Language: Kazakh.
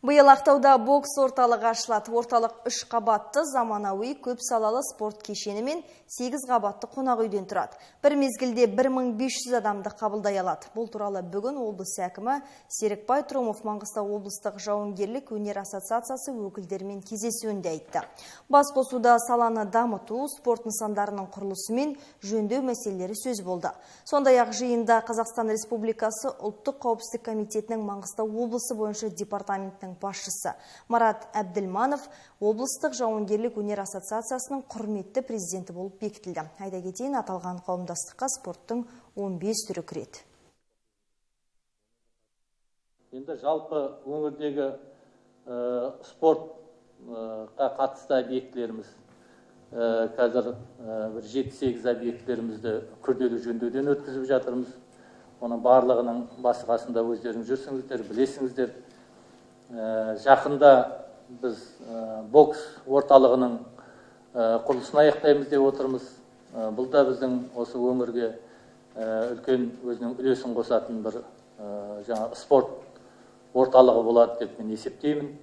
Биыл Ақтауда бокс орталығы ашылады. Орталық 3 қабатты заманауи көп салалы спорт кешені мен 8 қабатты қонақ үйден тұрады. Бір мезгілде 1500 адамды қабылдай алады. Бұл туралы бүгін облыс әкімі Серікбай Трұмов Маңғыстау облыстық жауынгерлік өнер ассоциациясы өкілдерімен кездесуінде айтты. Басқосуда саланы дамыту, спорт нысандарының құрылысы мен жөндеу мәселелері сөз болды. Сондай-ақ жиында Қазақстан Республикасы Ұлттық қауіпсіздік комитетінің Маңғыстау облысы бойынша департаментінің басшысы Марат Әбділманов облыстық жауынгерлік өнер ассоциациясының құрметті президенті болып бекітілді. Айта кетейін, аталған қауымдастыққа спорттың 15 түрі кіреді. Енді жалпы өңірдегі спортқа қатысты объектілеріміз қазір бір 7-8 объектілерімізді күрделі жөндеуден өткізіп жатырмыз. Оның барлығының басы қасында өздеріңіз жүрсіңіздер, білесіңіздер. Жақында біз бокс орталығының құрылысын аяқтаймыз деп отырмыз. Бұл да біздің осы өңірге үлкен өзінің үлесін қосатын бір жаңа спорт орталығы болады деп мен есептеймін.